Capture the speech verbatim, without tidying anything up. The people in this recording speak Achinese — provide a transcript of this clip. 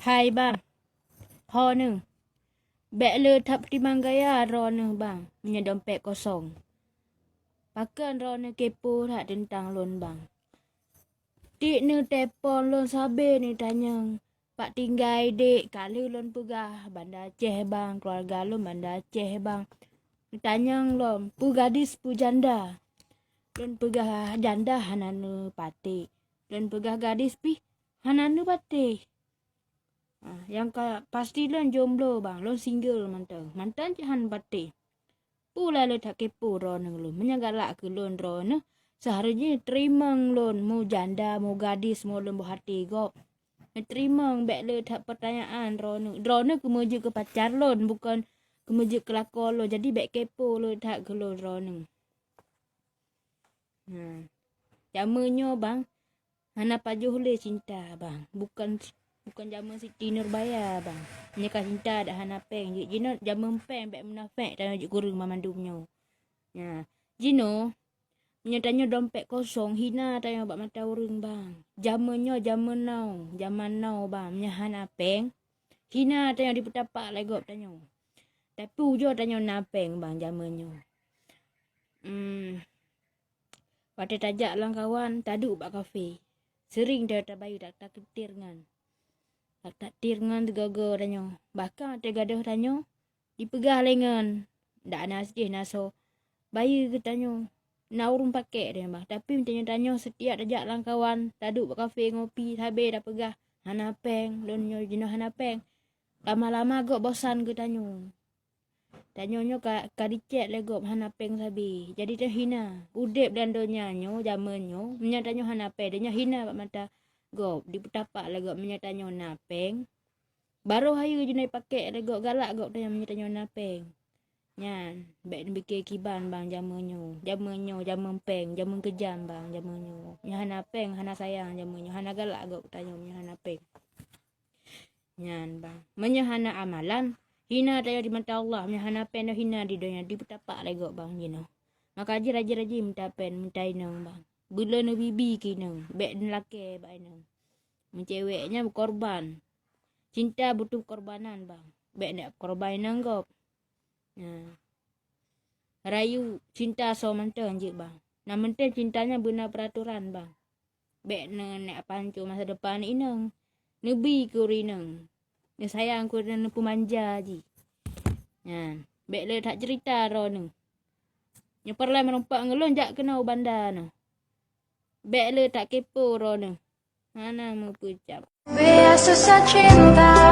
Hai bang, ho neuh, bèk le that peutimang gaya droeneuh bang, meunyoe dompet kosong. Pakon droeneuh kepo that teuntang lôn bang? Tiek neuh telepon lôn sabe neutanyong, "Pat tinggai dek?" Ka lheueh lôn peugah, "Banda Aceh bang, keuluwarga lôn Banda Aceh bang." Neutanyong lom, "Peue gadis, peue janda?" Lôn peugah, "Janda hana neupatéh." Lôn peugah, "Gadis pih hana neupatéh." Ah, nyang ka pasti lôn jomblo bang, lôn single mantong. Mantong cit han patéh. Peue lé that kepo droeneuh lôn. Meunyoe galak keu lôn droeneuh, seuharusnya teurimong lôn, mu janda, mu gadis, mu lôn boh até gob. Teurimong, bèk le that peutanyaan droeneuh. Droeneuh keumeujeuet keu pacar lôn, bukon keumeujeuet keu lakoe lôn. Jadi bèk kepo le that keu lôn droeneuh. Nah, jameun nyoe bang, hana pajoh lé cinta bang. Bukon, bukon jameun Siti Nurbaya bang. Nyoe ka cinta dak hana péng. Jinoe jameun péng, bèk munafék tanyoe jeuet kureueng banmandum nyoe. Nah, jinoe, meunyoe tanyoe dompet kosong, hina tanyoe bak mata ureueng bang. Jameun nyoe jameun now, jameun now bang. Meunyoe hana péng, hina tanyoe dipeutapak lé gob tanyoe. Tapi ujoe tanyoe na péng bang jameun nyoe. Hmm. Watèe tajak lam kawan, taduek bak kafe. Sering tanyoe tabayeue, tak takeutir ngon. Tak takeutir ngon teugogo tanyoe. Bahkan watèe gadôh tanyoe, dipeugah lé ngon, dak na sideh na soe bayeue keu tanyoe. Na ureueng pakèk deh bang. Tapi meunyoe tanyoe setiap tajak lam kawan, taduek bak kafe ngopi, sabe tapeugah, "Hana péng, lôn nyoe jinoe hana péng." Lama-lama gob bosan keu tanyoe. Tanyoe nyoe ka, ka dicèt lé gob hana péng sabe. Jadi tanyoe hina. Udép lam donya nyoe, jameun nyoe, meunyoe tanyoe hana péng, tanyoe hina bak mata gob. Dipeutapak lé gob meunyoe tanyoe na péng. Barô hayeue jinoe pakèk lé gob, galak gob tanyoe meunyoe tanyoe na péng. Nyan, bèk neupiké kiban bang jameun nyoe. Jameun nyoe, jameun péng, jameun keujam bang jameun nyoe. Meunyoe hana péng, hana sayang jameun nyoe. Hana galak gob tanyoe meunyoe hana péng. Nyan bang. Meunyoe hana amalan, hina tanyoe di mata Allah. Meunyoe hana péng, hina di donya, dipeutapak lé gob bang jinoe. Maka jih rajin-rajin minta péng, minta inong bang. Beu le neubi-bi keu inong, bèk neulakèe bak inong. Meucewek nyan beukorban. Cinta butuh korbanan bang. Bèk neuk korban inong gob. Nah. Rayu cinta soe mantong jeuet bang. Nyang penting cinta nyan beuna peuratoran bang. Bèk neuneuk pancô masa depan inong. Neubi keu ureueng inong. Neusayang keu ureueng inong, neupeumanja jih. Nyan, bèk le that ceurita droeneuh. Nyoe peureulèe meurumpok ngon lôn jak keunoe u banda nyoe. Bèk le that kepo droeneuh. Hana meupeucap. Biasa cinta.